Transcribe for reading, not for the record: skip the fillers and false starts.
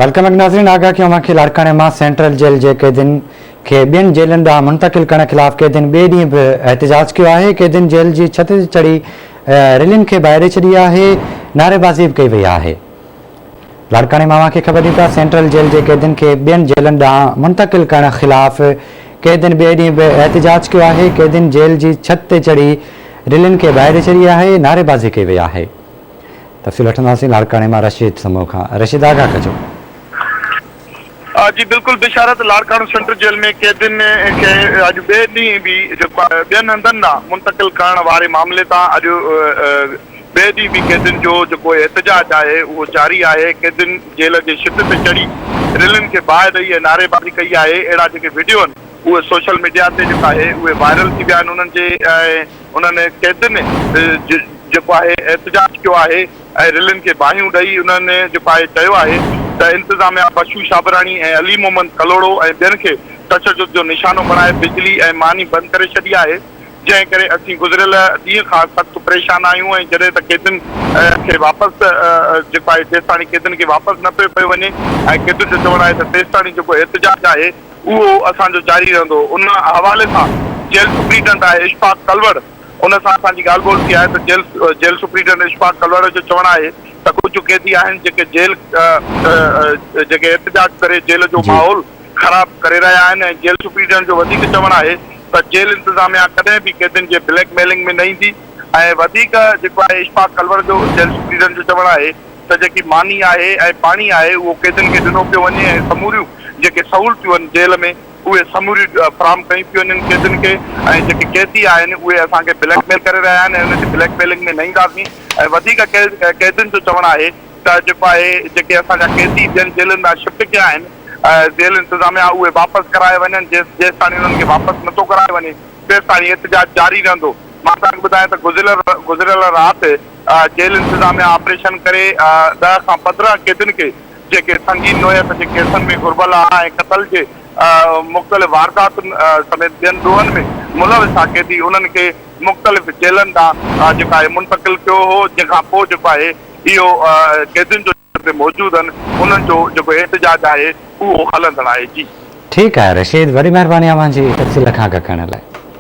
Welcome back ناظرين آگاهه ڪيون اوهان کي لاڙڪاڻي مان سينٽرل جيل جي قيدين کي ٻين جيلن ڏانهن منتقل ڪرڻ خلاف قيدين ٻئي ڏينهن به احتجاج ڪيو آهي قيدين جيل جي ڇت تي چڙهي ريلين کي باهه ڏئي ڇڏي آهي نعريبازي به ڪئي وئي آهي لاڙڪاڻي مان اوهان کي خبر ڏيون ٿا سينٽرل جيل جي قيدين کي ٻين جيلن ڏانهن منتقل ڪرڻ خلاف قيدين ٻئي ڏينهن به احتجاج ڪيو آهي قيدين جيل جي ڇت تي چڙهي ريلين کي باهه ڏئي ڇڏي آهي نعريبازي ڪئي وئي آهي. تفصيل وٺنداسين لاڙڪاڻي مان رشيد سمون کان رشيد آگاهه ڪجو. جي بلڪل بشارت لاڙڪاڻو سينٽرل جيل ۾ قيدين کي اڄ ٻئي ڏينهن به جيڪو آهي ٻين هنڌن ڏانهن منتقل ڪرڻ واري معاملي تان اڄ ٻئي ڏينهن به قيدين جو جيڪو احتجاج آهي اهو جاري آهي قيدين جيل جي ڇت تي چڙهي ريلين کي باهه ڏئي ۽ نعريبازي ڪئي آهي اهڙا جيڪي وڊيو آهن اهي سوشل ميڊيا تي جيڪو آهي اهي وائرل ٿي ويا آهن انهن جي انهن قيدين جيڪو آهي احتجاج ڪيو آهي ۽ ريلين کي باهيون ڏئي انهن جيڪو آهي چيو آهي ته انتظاميا بشو شابراڻي ۽ علي محمد ڪلهوڙو ۽ ٻين کي تشدد جو نشانو بڻائي بجلي ۽ ماني بند ڪري ڇڏي آهي جنهن ڪري اسين گذريل ڏينهن کان سخت پريشان آهيون ۽ جڏهن ته قيدين کي واپس جيڪو آهي جيستاڻي قيدين کي واپس نه پيو پيو وڃي ۽ قيدين جو چوڻ آهي ته تيستاڻي جيڪو احتجاج آهي اهو اسان جو جاري رهندو. ان حوالي سان جيل سپرنٽينڊنٽ آهي اشفاق ڪلوڙ ان سان اسان جي ڳالهه ٻولهه ٿي آهي ته jail jail superintendent Ashfaq Kalhoro جو چوڻ آهي ته ڪجهه قيدي آهن جيڪي جيل جيڪي احتجاج ڪري جيل جو ماحول خراب ڪري رهيا آهن ۽ جيل سپرنٽينڊنٽ جو وڌيڪ چوڻ آهي ته جيل انتظاميا ڪڏهن به قيدين جي بليڪ ميلنگ ۾ نه ايندي ۽ وڌيڪ جيڪو آهي اشفاق ڪلوڙ جو جيل سپرنٽينڊنٽ جو چوڻ آهي ته جيڪي ماني آهي ۽ پاڻي آهي اهو قيدين کي ڏنو پيو وڃي ۽ سموريون جيڪي سهولتيون آهن جيل ۾ اهي سموريون فراهم ڪيون پيون وڃن قيدين کي ۽ جيڪي قيدي آهن اهي اسان کي بليڪ ميل ڪري رهيا آهن ۽ انهن جي بليڪ ميلنگ ۾ نه اينداسين ۽ وڌيڪ قيدين جو چوڻ آهي ته جيڪو آهي جيڪي اسان جا قيدي ٻين جيلن ڏانهن شفٽ ڪيا آهن جيل انتظاميا اهي واپس ڪرايا وڃن جيستاڻي انهن کي واپس نٿو ڪرايو وڃي تيستاڻي احتجاج جاري رهندو مان توهان کي ٻڌايان ته گذريل رات جيل انتظاميا آپريشن ڪري ڏهه کان 15 قيدين کي جيڪي سنگين نوعيت جي ڪيسن ۾ گهربل ها ۽ قتل جي مختلف وارداتن سميت ٻين ڏوهن ۾ ملوث ها قيدي انهن کي مختلف جيلن ڏانهن جيڪو آهي منتقل ڪيو هو جنهن کان پوء جيڪو آهي اهو قيدين جو تي موجود آهن انهن جو جيڪو احتجاج آهي اهو هلندڙ آهي جي. ٺيڪ آهي رشيد وڏي مهرباني اوهان جي تفصيل کان آگاهه ڪرڻ لاء.